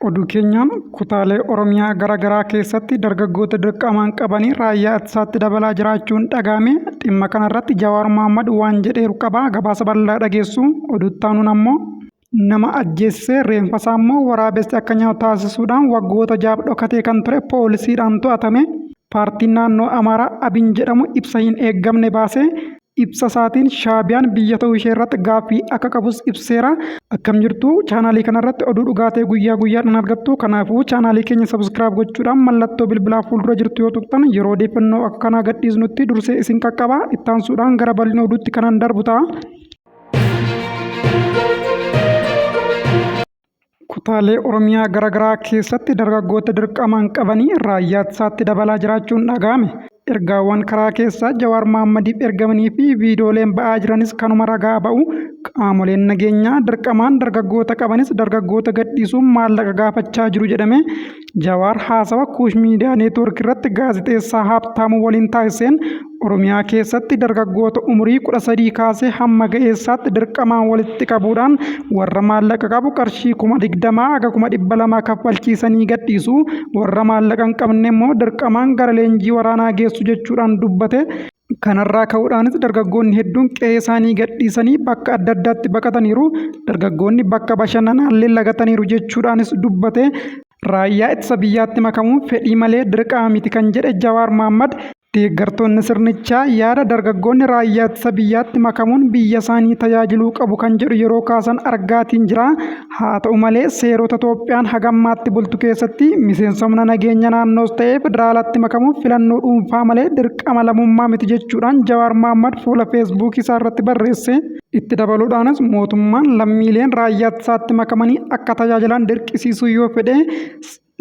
Oduu keenyaan kutaalee Oromiyaa gara garaa keessatti dargaggoota dirqamaan qabanii raayyaa ittisaatti dabalaa jiraachuun dhaga'ame. Dhimma kanarratti Jawaar Mohaammad waan jedheeru qaba. Gabaasa bal'aa dhageessu. Oduutti aanuun ammoo nama ajjeesisee reenfasaa immoo waraabessi akka nyaatu taasisuudhaan waggoota jaaf dhokatee kan ture poolisiidhaan to'atame. Paartiin naannoo Amaaraa Abin jedhamu ibsa hin eeggamne baase. Ibsa isaatiin Shaabiyaan biyya ta'uu ishee irratti gaaffii akka qabus ibseera. Akkam jirtu chaanaalii kanarratti oduu dhugaa ta'e guyyaa guyyaadhaan argattu. Kanaafuu chaanaalii keenya sabiskiraayib gochuudhaan mallattoo bilbilaa fuuldura jirtu yoo tuqxan yeroo odeeffannoo akka kanaa gadhiisnutti dursee isin qaqqaba. Ittaansuudhaan gara bal'ina oduutti kanan darbu ta'a. Kutaalee Oromiyaa garaagaraa keessatti dargaggoota dirqamaan qabanii raayyaa ittisaatti dabalaa jiraachuun dhaga'ame. Ergaawwan karaa keessaa Jawaar Mahaammadiif ergamanii fi viidiyooleen ba'aa jiranis kanuma ragaa ba'u. Qaamoleen nageenyaa dirqamaan dargaggoota qabanis dargaggoota gadhiisuun maallaqa gaafachaa jiru jedhame. Jawaar haasawa Kuush Miidiyaa Neetwoork irratti gaazexeessaa Haabtaamuu waliin taasiseen Oromiyaa keessatti dargaggoota umurii 13 kaasee hamma ga'eessaatti dirqamaan walitti qabuudhaan warra maallaqa qabu qarshii 20,000 haga 200,000 kaffalchiisanii gadhiisu, warra maallaqa hin qabne immoo dirqamaan gara leenjii waraanaa geessu jechuudhaan dubbate. Kanarraa ka'uudhaanis dargaggoonni hedduun qe'ee isaanii gadhiisanii bakka adda addaatti baqataniiru. Dargaggoonni bakka bashannanaallee lagataniiru jechuudhaanis dubbate. Raayyaa ittisa biyyaatti makamuun fedhii malee dirqama miti kan jedhe Jawaar Mahaammad, deeggartoonni sirnichaa yaada dargaggoonni raayyaa ittisa biyyaatti makamuun biyya isaanii tajaajiluu qabu kan jedhu yeroo kaasan argaatiin jira. Haa ta'u malee seerota Itoophiyaan hagammaatti bultu keessatti miseensa humna nageenya naannoos ta'ee federaalatti makamuun filannoo dhuunfaa malee dirqama lammummaa miti jechuudhaan Jawaar Mahaammad fuula Feesbuukii isaa irratti barreesse. Itti dabaluudhaanis mootummaan lammiileen raayyaa ittisaatti makamanii akka tajaajilan dirqisiisuu yoo fedhe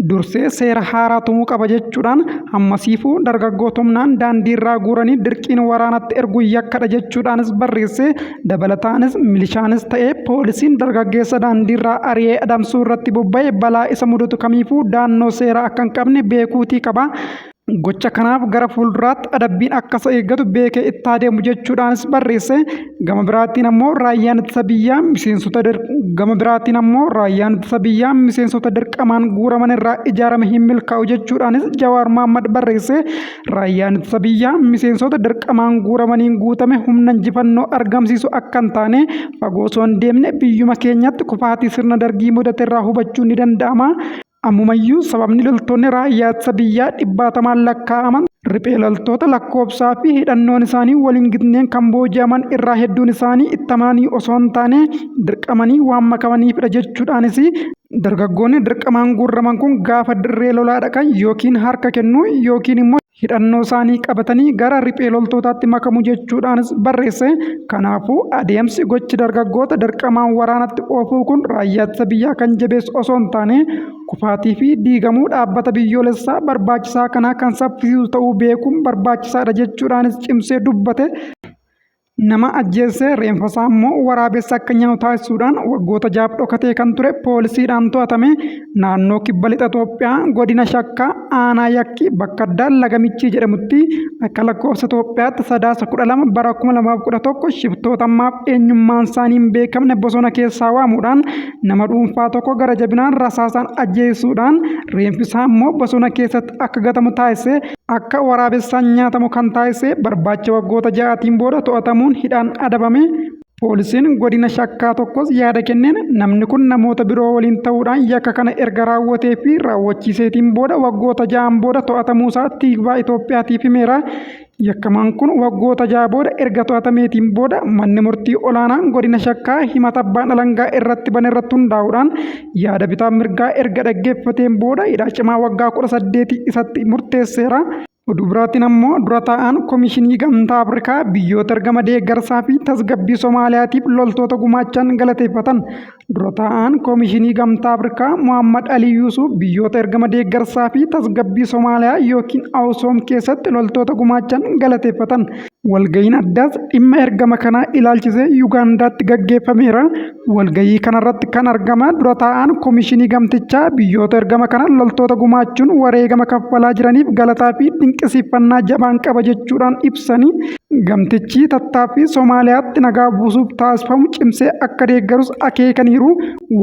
dursee seera haaraa tumuu qaba jechuudhaan hammasiifuu dargaggoota humnaan daandiirraa guuranii dirqiin waraanatti erguun yakkadha jechuudhaanis barreesse. Dabalataanis milishaanis ta'ee poolisiin dargaggeessa daandiirraa ari'ee adamsuu irratti bobba'e balaa isa mudatu kamiifuu daannoo seeraa akka hin qabne beekuutii qaba. Gocha kanaaf gara fuulduraatti adabbiin akka isa eeggatu beekee itti adeemu jechuudhaanis barreesse. Gama biraatiin ammoo raayyaan ittisa biyyaa miseensota gama biraatiin ammoo raayyaan ittisa biyyaa miseensota dirqamaan guuraman irraa ijaarame hin milkaa'u jechuudhaanis Jawaar Mahaammad barreesse. Raayyaan ittisa biyyaa miseensota dirqamaan guuramaniin guutame humna injifannoo argamsiisu akka hin taane fagoo osoo hin deemne biyyuma keenyatti kufaatii sirna dargii mudate irraa hubachuun ni danda'ama. Ammumayyuu sababni loltoonni raayyaa ittisa biyyaa dhibbaatamaan lakkaa'aman riphee loltoota lakkoofsaa fi hidhannoon isaanii wal hin gitneen kan booji'aman irraa hedduun isaanii itti amananii osoo hin taane dirqamanii waan makamaniifidha jechuudhaanis dargaggoonni dirqamaan guurraman kun gaafa dirree lolaa dhaqan yookiin harka kennu yookiin immoo hidhannoo isaanii qabatanii gara riphee loltootaatti makamu jechuudhaanis barreesse. Kanaafuu adeemsi gochi dargaggoota dirqamaan waraanatti oofuu kun raayyaa ittisa biyyaa kan jabeessu osoo hin taane kufaatii fi diigamuu dhaabbata biyyoolessaa barbaachisaa kanaa kan saffisiisu ta'uu beekuun barbaachisaadha jechuudhaanis cimsee dubbate. Nama ajjeessee reenfasaa immoo waraabessi akka nyaatu taasisuudhaan waggoota jaaf dhokatee kan ture poolisiidhaan to'atame. Naannoo Kibba Lixa Itoophiyaa godina Shakkaa aanaa Yakkii bakka addaa Lagamichii jedhamutti akka lakkoofsa Itoophiyaatti Sadaasa 12 bara 2011 shiftoota ammaaf eenyummaan isaanii hin beekamne bosona keessaa waamuudhaan nama dhuunfaa tokko gara jabinaan rasaasaan ajjeesuudhaan reenfisaa immoo bosona keessatti akka gatamu taasise. Akka waraabessaan nyaatamu kan taasise barbaacha waggoota ja'aatiin booda to'atamuun hidhaan adabame. Poolisiin godina Shakkaa tokkos yaada kenneen namni kun namoota biroo waliin ta'uudhaan yakka kana erga raawwatee fi raawwachiiseetiin booda waggoota ja'aan booda to'atamuusaa Tiikvaa Itoophiyaatiif himeera. Yakkamaan kun waggoota ja'a booda erga to'atameetiin booda manni murtii olaanaan godina Shakkaa himata abbaan alangaa irratti bane irratti hundaa'uudhaan yaada bitaa mirgaa erga dhaggeeffateen booda hidhaa cimaa waggaa 18 isatti murteesseera. Oduu biraatiin ammoo dura taa'aan Komishinii Gamtaa Afrikaa biyyoota ergama deeggarsaa fi tasgabbii Somaaliyaatiif loltoota gumaachan galateeffatan. Dura taa'aan Komishinii Gamtaa Afrikaa Mohammad Alii Yuusuuf biyyoota ergama deeggarsaa fi tasgabbii Somaaliyaa yookiin Awusoom keessatti loltoota gumaachan galateeffatan. Walga'iin addaas dhimma ergama kanaa ilaalchisee Yugaandaatti gaggeeffameera. Walga'ii kanarratti kan argama dura taa'aan Komishinii Gamtichaa biyyoota ergama kana loltoota gumaachuun wareegama kaffalaa jiraniif galataa fi dinqisiifannaa jabaan qaba jechuudhaan ibsanii, gamtichi tattaaffii Somaaliyaatti nagaa buusuuf taasifamu cimsee akka deeggarus akeekaniiru.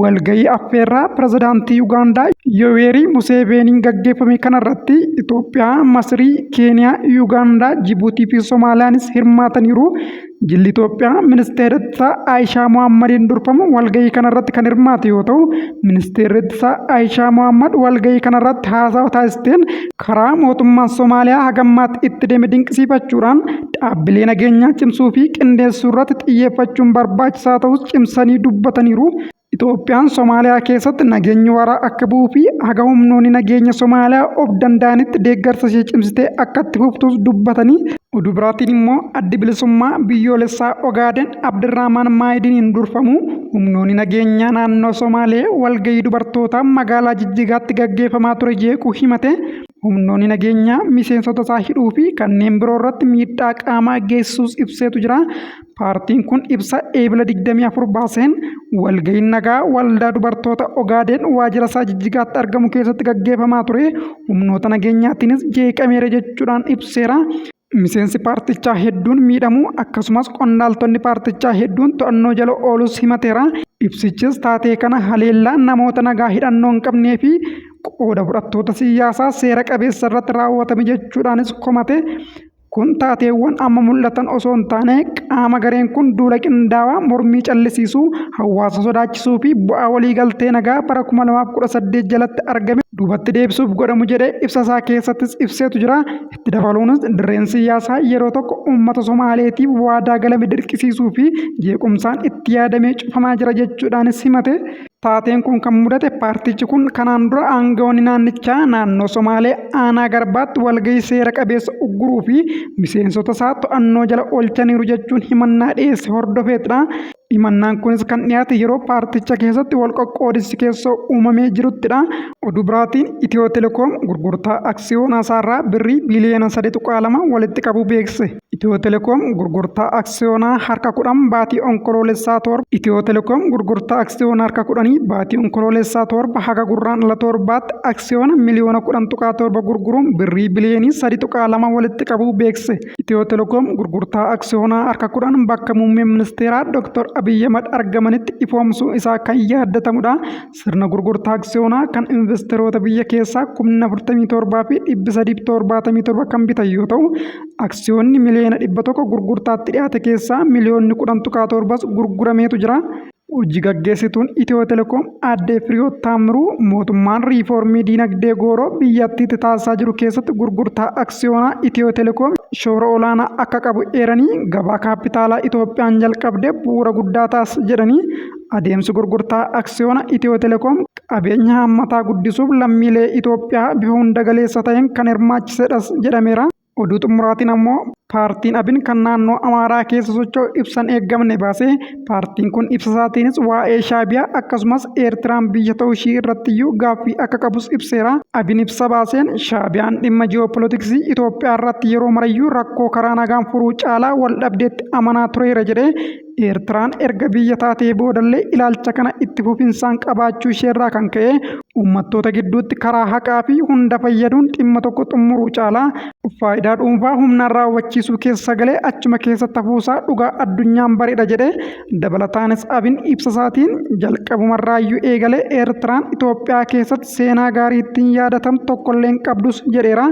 Walga'ii affeerraa pirezidaantii Yugaandaa Yoweerii Museeveeniin gaggeeffame kanarratti Itoophiyaa, Masrii, Keeniyaa, Yugaandaa, Jibuutii fi Somaaliyaanis hirmaataniiru. Jilli Itoophiyaa ministeera ittisaa Ayishaa Mohaammadiin durfamu walga'ii kanarratti kan hirmaate yoo ta'u, ministeerri ittisaa Ayishaa Mohaammad walga'ii kanarratti haasawa taasisteen karaa mootummaan Somaaliyaa hagammaatti itti deeme dinqisiifachuudhaan dhaabbilee nageenyaa cimsuu fi qindeessuu irratti xiyyeeffachuun barbaachisaa ta'us cimsanii dubbataniiru. Itoophiyaan Somaaliyaa keessatti nageenyi waaraa akka bu'uu fi haga humnoonni nageenya Somaaliyaa of danda'anitti deeggarsa ishee cimsitee akka itti fuftus dubbatanii. Oduu biraatiin immoo Addi Bilisummaa Biyyoolessaa Ogaaden Abdirrahmaan Maayidiniin durfamu humnoonni nageenyaa naannoo Somaalee walgahii dubartootaa magaalaa Jijjigaatti gaggeeffamaa ture jeequu himate. Humnoonni nageenyaa miseensota isaa hidhuu fi kanneen biroo irratti miidhaa qaamaa geessisuus ibseetu jira. Paartiin kun ibsa Eebila 24 baaseen walga'iin nagaa waldaa dubartoota Ogaadeen waajjira isaa Jijjigaatti argamu keessatti gaggeeffamaa ture humnoota nageenyaatiinis jeeqameera jechuudhaan ibseera. Miseensi paartichaa hedduun miidhamuu akkasumas qondaaltonni paartichaa hedduun to'annoo jala oolus himateera. Ibsichis taatee kana haleellaa namoota nagaa hidhannoo hin qabnee fi qooda fudhattoota siyaasaa seera qabeessa irratti raawwatame jechuudhaanis komate. Kun taateewwan amma mul'atan osoo hin taane qaama gareen kun duula qindaawaa mormii callisiisuu, hawaasa sodaachisuu fi bu'aa waliigaltee nagaa bara 2018 jalatti argame duubatti deebisuuf godhamu jedhee ibsa isaa keessattis ibseetu jira. Itti dabaluunis dirreen siyaasaa yeroo tokko uummata Somaaleetiif waadaa galame dirqisiisuu fi jeequmsaan itti yaadamee cufamaa jira jechuudhaanis himate. Taateen kun kan mudate paartichi kun kanaan dura aangawoonni naannichaa naannoo Somaalee aanaa Garbaatti walgahii seera qabeessa ugguruu fi miseensota isaa to'annoo jala oolchaniiru jechuun himannaa dhiyeesse hordofeetidha. Himannaan kunis kan dhiyaate yeroo paarticha keessatti wal qoqqoodinsi keessoo uumamee jiruttidha. Oduu biraatiin Itiyoo Telekoom gurgurtaa aksiyoonaa isaarraa birrii biiliyoona 3.2 walitti qabuu beeksise. Itiyoo Telekoom gurgurtaa aksiyoonaa harka 10 baatii Onkoloolessaa 7 Itiyoo Telekoom gurgurtaa aksiyoona harka kudhanii baatii Onkoloolessaa 7 haga Gurraandhala 7tti aksiyoona miliyoona 10.7 gurguruun birrii biliyoonii 3.2 walitti qabuu beeksise. Itiyoo Telekoom gurgurtaa aksiyoonaa harka 10 bakka muummeen ministeeraa Dr. Abiy Ahmad argamanitti ifoomsuu isaa kan yaadatamudha. Sirna gurgurtaa aksiyoonaa kan investeroota biyya keessaa kumni 47 fi 377 kan bitan yoo ta'u, aksiyoonni miliyoona 100 gurgurtaatti dhiyaate keessaa miliyoonni 10.7s gurgurameetu jira. Hojii gaggeessituun Itiyoo Telekoom Aadde Firiyoot Taammiruu mootummaan riifoormii diinagdee gooroo biyyattiitti taasisaa jiru keessatti gurgurtaa aksiyoonaa Itiyoo Telekoom shoora olaanaa akka qabu eeranii gabaa kaappitaalaa Itoophiyaan jalqabde bu'uura guddaa taasisa jedhanii adeemsi gurgurtaa aksiyoona Itiyoo Telekoom qabeenya haammataa guddisuuf lammiilee Itoophiyaa bifa hundagaleessa ta'een kan hirmaachisedhas jedhameera. Oduu xumuraatiin ammoo paartiin Abin kan naannoo Amaaraa keessa socho'u ibsa hin eeggamne baase. Paartiin kun ibsa isaatiinis waa'ee Shaabiyaa akkasumas Eertiraan biyya ta'uu ishii irrattiyyuu gaaffii akka qabus ibseera. Abin ibsa baaseen Shaabiyaan dhimma ji'oopolotiksii Itoophiyaa irratti yeroo marayyuu rakkoo karaa nagaan furuu caalaa waldhabdeetti amanaa tureera jedhe. Eertiraan erga biyya taatee boodallee ilaalcha kana itti fufinsaan qabaachuu isheerraa kan ka'e uummattoota gidduutti karaa haqaa fi hunda fayyaduun dhimma tokko xumuruu caalaa faayidaa dhuunfaa humnaan raawwachiisuu keessa galee achuma keessatti hafuusaa dhugaa addunyaan baredha jedhe. Dabalataanis Abin ibsa isaatiin jalqabumarraayyuu eegalee Eertiraan Itoophiyaa keessatti seenaa gaarii ittiin yaadatamtu tokkollee hin qabdus jedheera.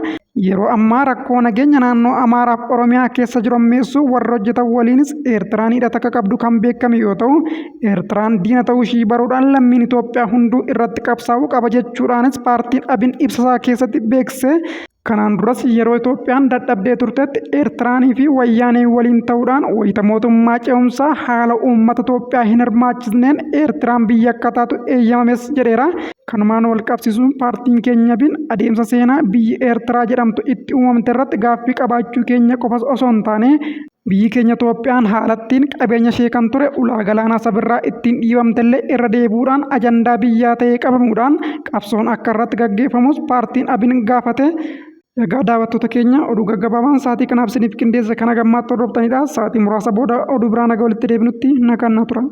Yeroo ammaa rakkoo nageenya naannoo Amaaraaf Oromiyaa keessa jiru hammeessuu warra hojjetan waliinis Eertiraan hidhata akka qabdu kan beekame yoo ta'u, Eertiraan diina ta'uu ishii baruudhaan lammiin Itoophiyaa hunduu irratti qabsaa'uu qaba jechuudhaanis paartiin Abin ibsasaa keessatti beeksise. Kanaan duras yeroo Itoophiyaan dadhabdee turtetti Eertiraanii fi Wayyaaneen waliin ta'uudhaan wayita mootummaa ce'umsaa haala uummata Itoophiyaa hin hirmaachisneen Eertiraan biyya akka taatu eeyyamames jedheera. Kanumaan wal qabsiisuun paartiin keenya Abin adeemsa seenaa biyyi Eertiraa jedhamtu itti uumamte irratti gaaffii qabaachuu keenya qofas osoo hin taane, biyyi keenya Itoophiyaan haalattiin qabeenya ishee kan ture ulaa galaana Asab irraa ittiin dhiibamtellee irra deebi'uudhaan ajandaa biyyaa ta'ee qabamuudhaan qabsoon akka irratti gaggeeffamus paartiin Abin gaafate. Egaa daawwattoota keenya, oduu gaggabaabaan sa'aatii kanaaf isiniif qindeesse kana gammaatti hordoftanidha. Sa'aatii muraasa booda oduu biraa naga walitti deebinutti nagaan naa tura.